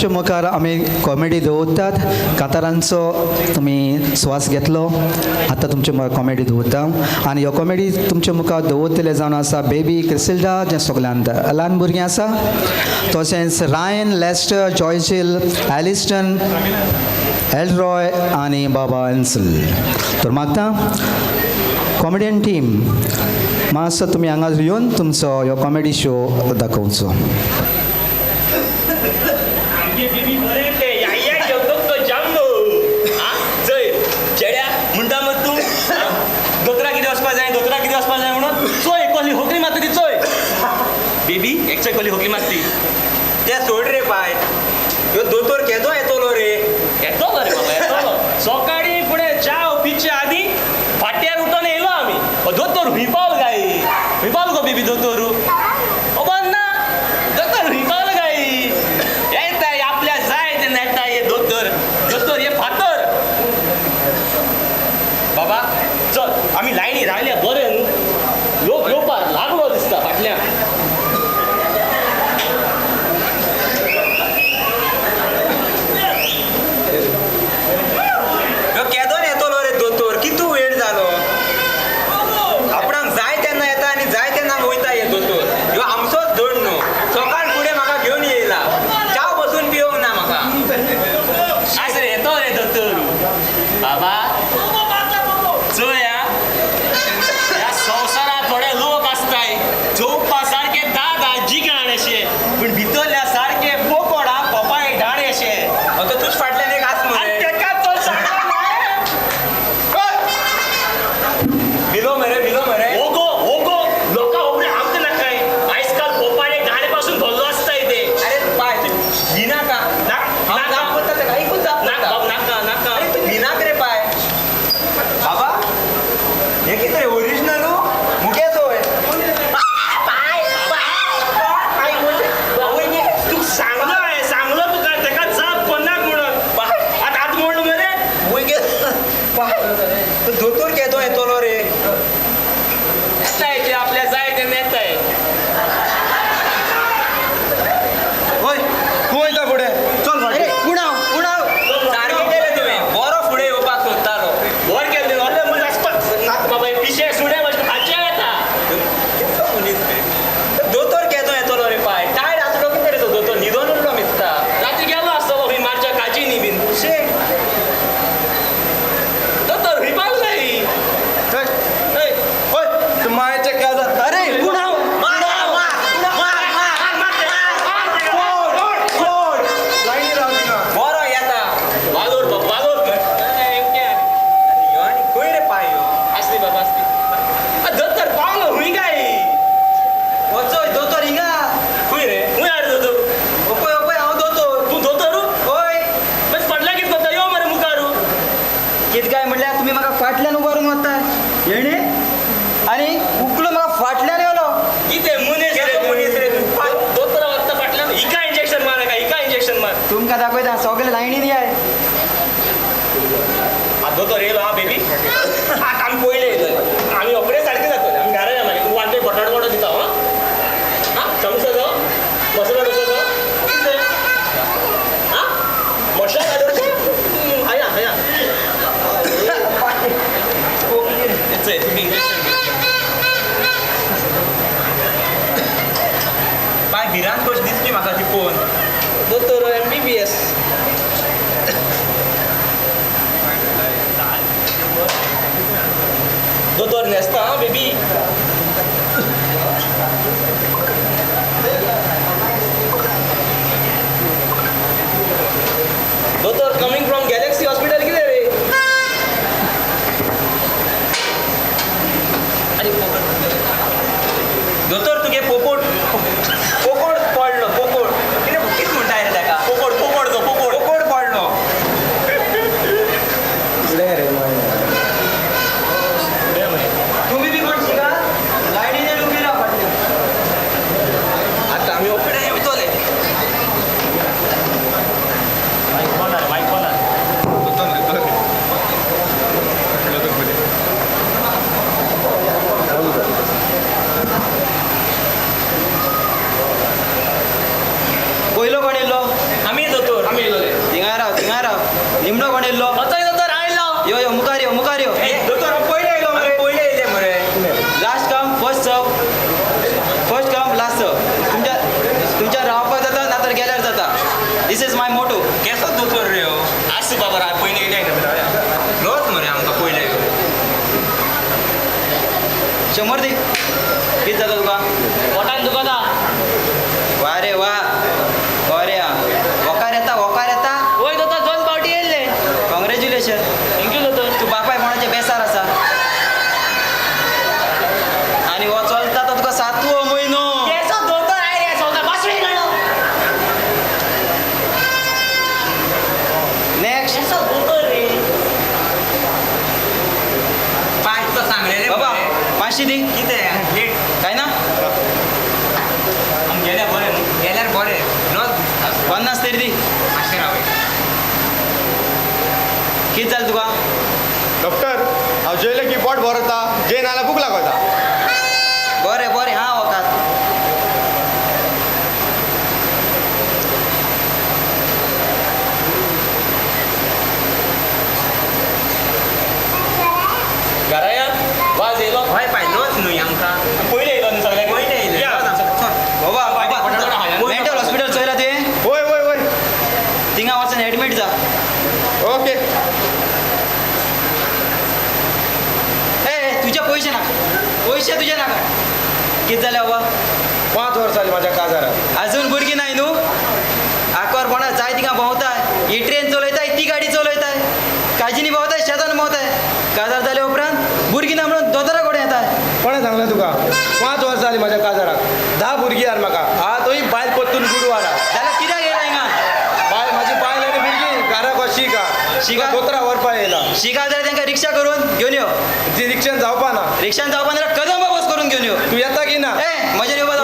तुमच्या मुखार आमी कॉमेडी दवरतात. कातारांचो तुमी स्वास घेतलो, आतां तुमचे मुखार कॉमेडी दवरता. आनी ह्यो कॉमेडी तुमच्या मुखार दवरतले जावन आसा बेबी क्रिसिल्डा, जें सगल्यांत ल्हान भुरगीं आसा, तशेंच रायन, लॅस्टर, जॉयजील, एलिस्टन, एलरॉय आनी बाबा एन्सल. तर मागता कॉमेडियन टीम मातसो तुमी हांगा येवन तुमचो ह्यो कॉमेडी शो दाखोवचो. चेड्या म्हणटा मग तूं दोतरा कितें वचपा जाय, दोतरा कितें वचपा जाय म्हणून चोय कसली होकली मारता ती चोय. बेबी एकचोय कसली होकली मारती ते सोड रे पाय, ह्यो दोतोर केदो येतलो रे? येतलो रे बाबा, येतलो. सकाळी फुडें च्या पिचे आदी फाट्यार उठोन येयलो आमी. दोतोर हुंय पावलो काय? हुंय पावलो गो बेबी दोतोर? खबर ना दोतोर हुंय पावलो काय? येता आपल्या जाय ते नेटा हे दोतोर. दोतोर हे फातर बाबा. चल आमी लायनी रावल्या बरें न्हू, लोक येवपाक लागलो दिसता फाटल्यान. ह्यो केदोन येतलो रे दोतोर? कितू वेळ जालो? आपणाक जाय तेन्ना येता आनी जाय तेन्ना वयता हे दोतोर. ह्यो आमचोच धड न्हू, सकाळ फुडें म्हाका घेवन येयला, च्या बसून पिवंक ना म्हाका. आस रे येतो रे दोतोर बाबा. चोय ह्या संवसारांत थोडे लोक आसताय चोवपा सारके दादा जिगाण अशे, पूण भितरल्या सारके पोकोडा पोपाय डाणे अशे. आतां तूच फाटल्यान एक आस मरे. तेका तो सांगला. भिलो मरे, भिलो मरे. ओगो ओगो लोकां उबरे आमकां नाकाय. आयज काल पोपाडे डाणे पासून भरलो आसताय ते. अरे पाय तूं भिनाका. हांव जाप करता तेका, एकूच जाप नाका करता. बाब, नाका नाका. अरे तूं भिनाक रे पाय. बाबा हें कितें रे ओरिजिनल मुगे चोय. तुका सांगलो हांवें, सांगलो तुका तेका जाप कोन्नाक म्हणून. आतां आतां म्हणलो मरे. मुगे पाय, तो दोतोर केदो येतलो रे? येताय ते आपल्या जाय ते नेताय. होय, तूं वयता फुडें, चल फाटीं. उणाव उणाव सारकें केलें तुवें, बरो फुडें येवपाक सोदतालो. वर केल्लें असलें मनीस आसपाक नाका बाबा. पिशे सुणे भाशेन खांचे येता. कितलो मनीस रे दोतोर, केदो येतलो रे पाय? टायर्ड आसलो कितें रे तो दोतोर? न्हिदोन उरलो दिसता. राती गेलो आसतलो खंय मारच्या काजीनी बीन. शे दोतोर खंय पावलो काय? हय, होय, तूं मायचें काजार. अरे उणाव मार मार मार मार. सोड, लायनी राव थिंगा. बरो येता. वालोर बाबा, वालोर. ह्यो आनी खंय रे पाय ह्यो? आसली बाबा आसली. दोतोर पावलो खंय काय? वचोय दोतोर हिंगा. खंय रे? खंय आरे दोतोर? ओपय ओपय, हांव दोतोर. तूं दोतोर? हय. बस फाटल्यान कितें करता? यो मरे मुखार. कितें काय म्हणल्यार तुमी म्हाका फाटल्यान उबारून वता हेणे आनी उकलो म्हाका फाटल्यान येयलो. कितें मनीस रे केदो मनीस रे तूं? पाय. दोतोरा वता फाटल्यान. हिका इंजेक्शन मार, हाका हिका इंजेक्शन मार. तुमकां दाखयता सगळे लायनीन याय. आतां दोतोर येयलो. हा बेबी, आतां आमी पयले येतले, आमी रोखडे सारके जातले. आमी घरा या मागीर. तुका वांटे बटाट वडो दिता. हां आं समोसा जावं, मसाला डोसा जावं, कितें? आं मसाला डोसा हया हया. चल तुमी इंजेक्शन घे. पाय भिरांत कशी दिसली म्हाका ती पळोवन. दोतोर MBBS. दोतोर न्हेसता. आं बेबी, दोतोर कमींग फ्रॉम गॅलेक्सी हॉस्पिटल कितें रे? अरे दोतोर तुगे पोपोट पोकोड पडलो. पोकोड कितें कितें म्हणटा रे ताका? पोकोड पोकोड तो पोकोड. पोकोड पडलो. तुमी बी कोण शिका लायनीन उबी राव फाटल्यान. आतां आमी रोखडे वयतले. मायक कोणार, मायक कोणार. पयलो कोण येयल्लो? वचय दोतोर, हांव येयलो. यो यो, मुखार यो, मुखार यो. दोतोर, हांव पयले येयलो मरे. पयले येयले मरे. Last come first serve, first come last serve. तुमच्या तुमच्या रावपाक जाता ना तर गेल्यार जाता. This is my motto. केसो दोतोर रे हो? आसूं बाबा, हांव पयलीं येयले. रोज मरे आमकां पयले येवन. 100 दी. कितें जाता तुका? पोटान दुखता. वा रे वा, बरें आं. वोकार येता, वोकार येता? वय दोतोर, दोन फावटी येयल्ले. कॉंग्रेच्युलेशन. Thank you दोतोर. तूं बापाय कोणाच्या बेसार आसा आनी हो चलता तो तुका सातवो म्हयनो. केसो दोतोर I रे संवसार बासळी घालो. नेक्स्ट. केसो दोतोर रे? पांच तो सांगलेले बाबा मरे. 500 दी. कितें लेट? काय ना. आम गेल्या बरें न्हू? गेल्यार बरें रोज. 50 तरी दी. मातशें रावय. कितें जालें तुका? डॉक्टर, हांव जेयलें की पोट भरता, जेयना जाल्यार भूक लागता. बरें बरें, हां वकात. घरा या, वाज येयलो. हय पाय, रोज न्हय आमकां. पयले येयलो न्हू सगळ्यांक? पयले येयले. या. रोज आमकां. चल. बाबा बाबा, मेंटल हॉस्पिटल चोयला तुवें? वय वय वय. थिंगा वचून एडमीट जा. ओके. ए ए, तुजे पयशे नाका, पयशे तुजे नाका. कितें जालें बाबा? 5 वर्सां जालीं म्हाज्या काजाराक. अजून भुरगीं नाय न्हू? आकोर कोणा जाय थिंगा भोंवताय, ही ट्रेन चलयताय, ती गाडी चलयताय, काजीनी भोंवताय, शेतान भोंवताय. काजार जाले उपरांत भुरगीं ना म्हणून दोतोरा कडेन येताय. कोणें सांगलें तुका? 5 वर्सां जालीं म्हाज्या काजाराक, 10 भुरगीं आहात म्हाका. आतां बायल परतून गुरवार आहा. जाल्यार कित्याक येयला हिंगा? बायल, म्हाजी बायल आनी भुरगीं घराक शिका. शिका? दोतोरा व्हरपा येयला. शिका जाल्यार तांकां रिक्षा करून घेवन यो. ती रिक्षेन जावपा ना. रिक्षान जावपा जाल्यार कदंबा बस करून घेवन यो. तूं येता की ना? ए, म्हजेर येवपा.